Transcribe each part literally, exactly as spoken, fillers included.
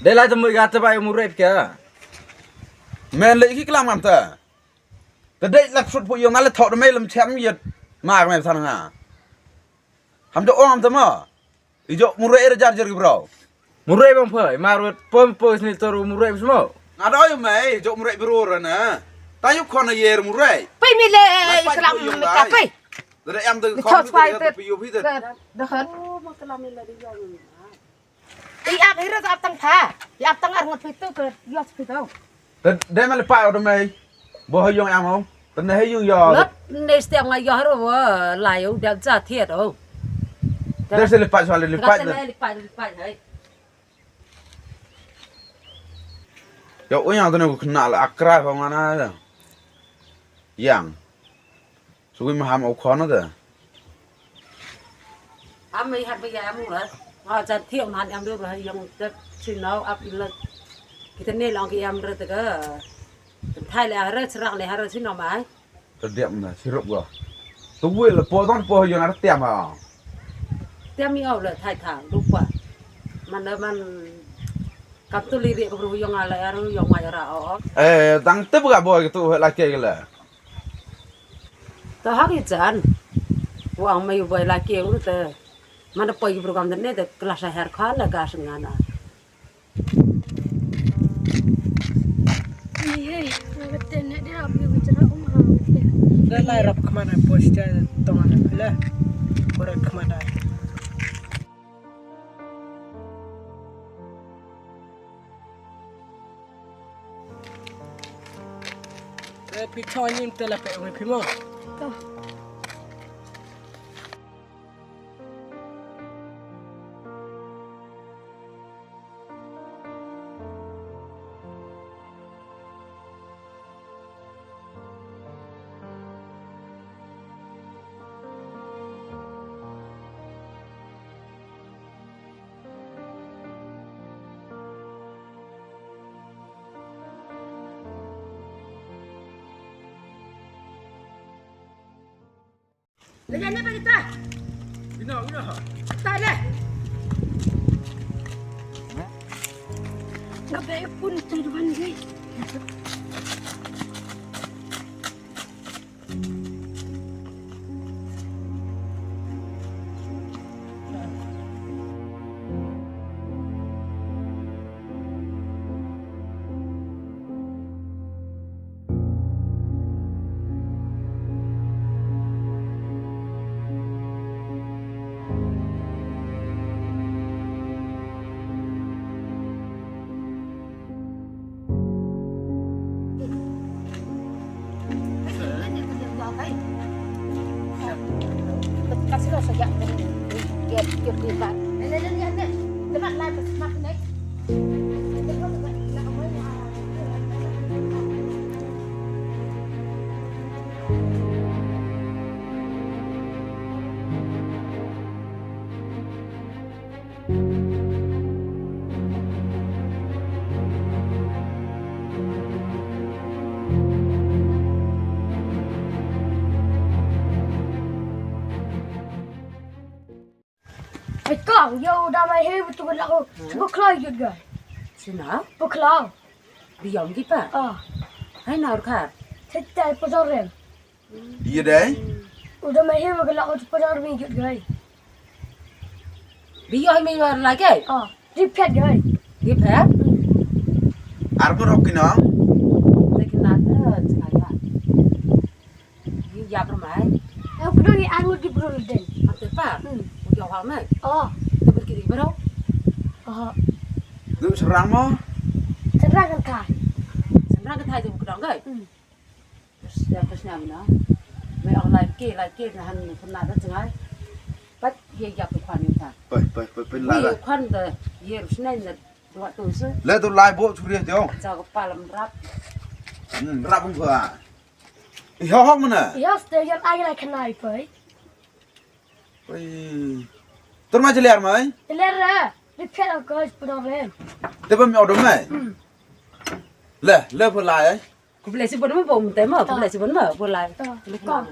Dei lai te mui ga te bai murep ka. Men le ki klam ngam ta. Te dei lak sut pu yong na le thok de mei lem chem yet. Ma ka mei san nga. Ham de ong am te ma. I jok murep re jar jar ki bro. Murep bang phai, marwet pom pos ni toru murep smo. Nga da oi mei, jok murep bro re na. Ta yuk khon a yer murep. Pei mi le, Lai pa klam jok yong mi lai. Ta pei. Dere em de Mi khon thot mi pai dere te. Pi yu pi de. Ke, de hot. Oh, ma klam mi le de yong. I ap hira ap tang pha. I ap tang ar ngot pi tu ke, yos pi tu. Te dei ma le pa o de mei. Bo ha yong am o. Te ne ha yong yo. Ngot ne stiang nga yo ro wa la yo dap ja thiet o. Dei se le pa swa le le pa. Te ne le pa le pa hai. Yo u yang te ne ku kena le akra ko ngana. Yang. Sugui maham au khon de. Am mai hat ba ya am la. Nga jan thiu nan am de ba yang de chinau ap ila. Kita ne long ki am re de ga. Thai le hare chirang le hare chinau mai. Te diam na sirup go. Tu wui le po don po yo na tiam ha. Tiam mi au le thai tha lupa. Man de man kap tu li ri ko bru yong ala aru yong mai ra o. Eh, dang te ba bo tu la ke le. Ta ha ri jan. Wang mai bai la ke u te. Mana poi program de ne de kelas her kha la ga sengana. Ei, ei, ngate ne dia abi bicara um ha ngate. Da lai rap kemana pos ja tong ana pila. Ora kemana. Te phi thon nim te la pe umi phi mo. To. Leja ne pa kita. Ina, ina. Ta le. Ngabe pun tu duan ni. Ai ka, yo da mai he betul lah ko. Bukla yut gai. Sina? Bukla. Biyong kita. Ah. Hai na urkar. Tetai posorem. Iya dai. Udah mai he bukla ko posorem mi yut gai. Biyong mi war lagi. Ah. Di phet gai. Di phet? Ar mo rok kino. Lekin nada cengaya. Yu yak ramai. Aku dong ni angut di bro den. Ante pa. Hmm. Udah hal mai. Oh. Tebel kiri bro. Oh. Dum serang mo. Serang kan kai. Serang kan kai tu kedang kai. Hmm. Terus dia terus nyam na. Me ong lai ke lai ke na han kena da cengai. Pat ye yak tu kwan ni ta. Pai pai pai pai la. Ye kwan da ye rusnai na dua tu se. Le tu lai bo churi tio. Cha ko palam rap. Hmm, rap bung pha. Ih, hok mana? Ih, hok station ai lai kena ai poi. Oi. Tur ma jeler mai? Jeler ra. Repair ko problem. Te ba mi order mai? Hmm. Le, le pha lai ai. Ku blesi bon ma bom te ma, ku blesi bon ma, bo lai. Ta, kom.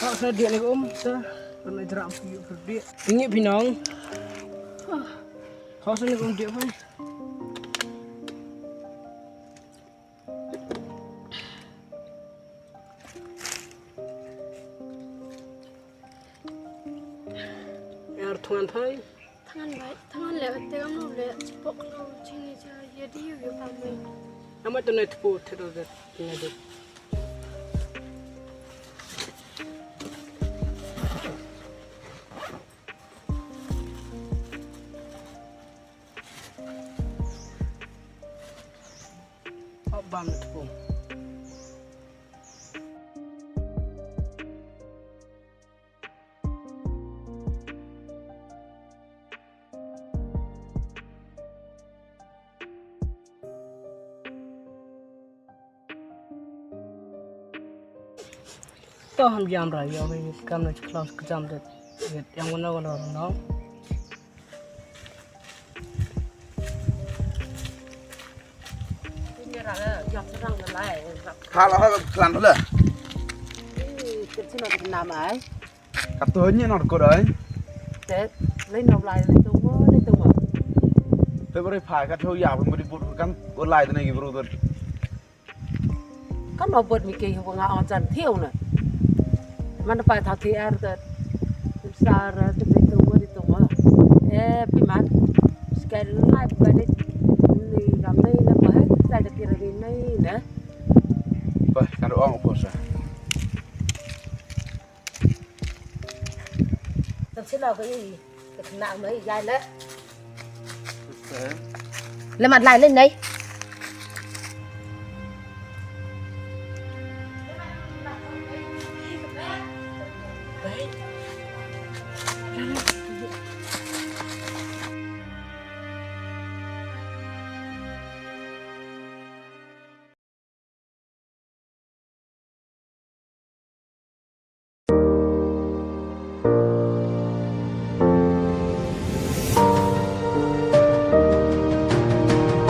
Ka sa dia ni um sa, pernah jeram piu perdi. Ini binong. Kau sa ni um dia pai. Yar thangan thai. Thangan bai, thangan le, te kam no le, chipok lo, chini cha, ye di yu yu pa mai. Ama to net po te do de, ne de. Hop bam te po. To ham jam ra yo me kam na chiklam kjam de. Yang wana wana no. Khala ha klan la. Ih, kecil nak nama ai. Ka to ni nor ko dai. Te, lai no lai lai to mo, lai to mo. Te bari pha ka to ya bari but kan ko lai ne gi bru. Kan ma bot mi ke hu nga ong jan thiu na. Man pa tha thi ar ta. Sar ta pe tu mo di tu mo. Eh, pi man. Skai lai pa ni. Ni gam ni na pa hai. Sai ta kira ni ni na. Pa kan ong ko sa. Tam sila ko i. Ka kena mai ya le. Le mat lai le nei.